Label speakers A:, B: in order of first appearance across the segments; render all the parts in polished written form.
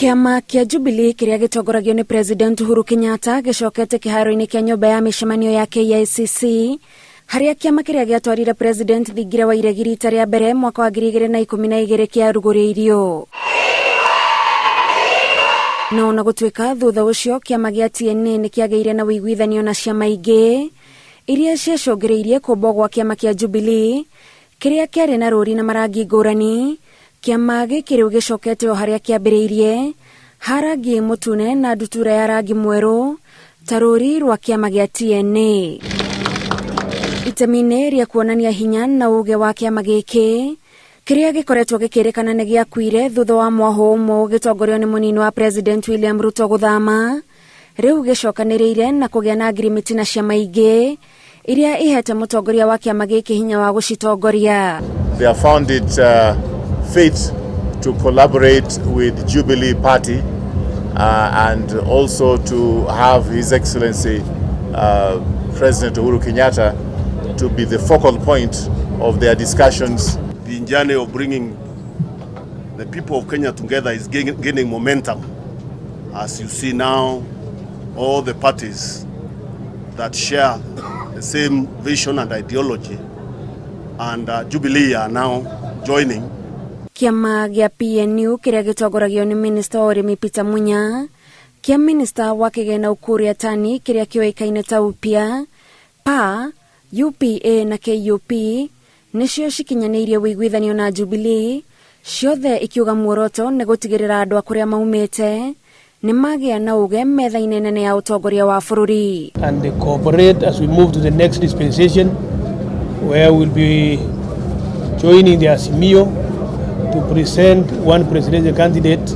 A: Kĩama kĩa Jubilee kĩrĩa gĩtongoragio nĩ President Uhuru Kenyatta gĩcokete kĩharo-inĩ kĩa nyũmba ya mĩcemanio ya KICC harĩa kĩama kĩrĩa gĩatwarire President Thingira wa Iregi rita rĩa mbere mwaka wa 2012 kĩarugũrĩirio. No ona gũtuĩka thutha ũcio kĩama gĩa TNA nĩ kĩagĩire na ũiguithanio na ciama ingĩ iria ciacũngĩrĩirie kũmbwo gwa kĩama kĩa Jubilee kĩrĩa kĩarĩ na rũri na marangi ngũrani. Kĩama gĩkĩ rĩu gĩcokete o harĩa kĩambĩrĩirie, ha rangi mũtune na ndutura ya rangi mwerũ ta rũri rwa kĩama gĩa TNA. Itemi-inĩ rĩa kuonania hinya na ũge wa kĩama gĩkĩ, kĩrĩa gĩkoretwo gĩkĩrĩkana nĩ gĩakuire thutha wa mwahũ ũmwe ũgĩtongorio nĩ mũnini wa President William Ruto gũthama, rĩu gĩcokanĩrĩire na kũgĩa na ngirimiti na ciama ingĩ iria ihete mũtongoria wa kĩama gĩkĩ hinya wa gũcitongoria.
B: They have found it fit to collaborate with Jubilee Party and also to have His Excellency President Uhuru Kenyatta to be the focal point of their discussions.
C: The journey of bringing the people of Kenya together is gaining momentum. As you see now, all the parties that share the same vision and ideology and Jubilee are now joining.
A: Kĩama gĩa PNU kĩrĩa gĩtongoragio nĩ minista wa ũrĩmi Peter Munya, kĩa minista wa kĩgĩna Ukur Yatani kĩrĩa kĩoĩkaine ta UPIA, PA, UPA na KUP nĩcio cikinyanĩirie ũiguithanio na Jubilee, ciothe ikiuga muoroto nĩ gũtigĩrĩra andũ a kũrĩa maumĩte nĩ magĩa na uge metha-inĩ nene ya ũtongoria wa bũrũri.
D: And cooperate as we move to the next dispensation, where we'll be joining the Azimio to present one presidential candidate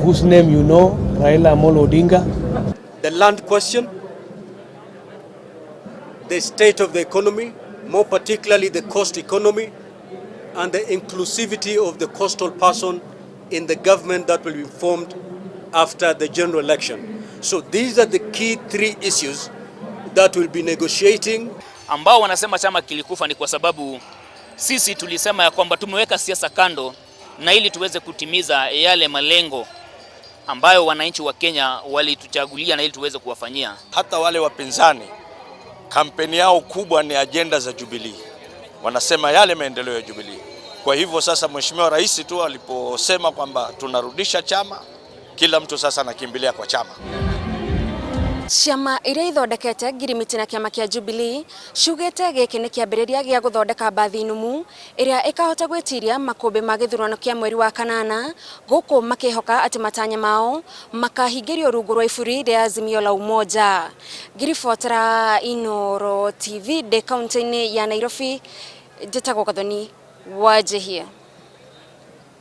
D: whose name you know, Raila Amolo Odinga.
E: The land question, the state of the economy, more particularly the coast economy, and the inclusivity of the coastal person in the government that will be formed after the general election. So these are the key three issues that we'll be negotiating.
F: Ambao wanasema chama kilikufa ni kwa sababu sisi tulisema ya kwamba tumeweka siasa kando na ili tuweze kutimiza yale malengo ambayo wananchi wa Kenya walituchagulia na ili tuweze kuwafanyia.
G: Hata wale wapinzani kampeni yao kubwa ni ajenda za Jubilee, wanasema yale maendeleo ya Jubilee. Kwa hivyo sasa Mheshimiwa Rais tu aliposema kwamba tunarudisha chama, kila mtu sasa anakimbilia kwa chama.
A: Ciama iria ithondekete ngirimiti na kĩama kĩa Jubilee ciugĩte gĩkĩ nĩ kĩambĩrĩria gĩa gũthondeka mbathi nũmu ĩrĩa ĩkahota gwĩtiria makũmbĩ ma gĩthurano kĩa mweri wa kanana, gũkũ makĩhoka atĩ matanya mao makahingĩrio rungu rwa iburi rĩa Azimio la Umoja. Ngiribotera Inooro TV ndĩ kaunti-inĩ ya Nairobi, njĩtagwo Gathoni Wanjihia.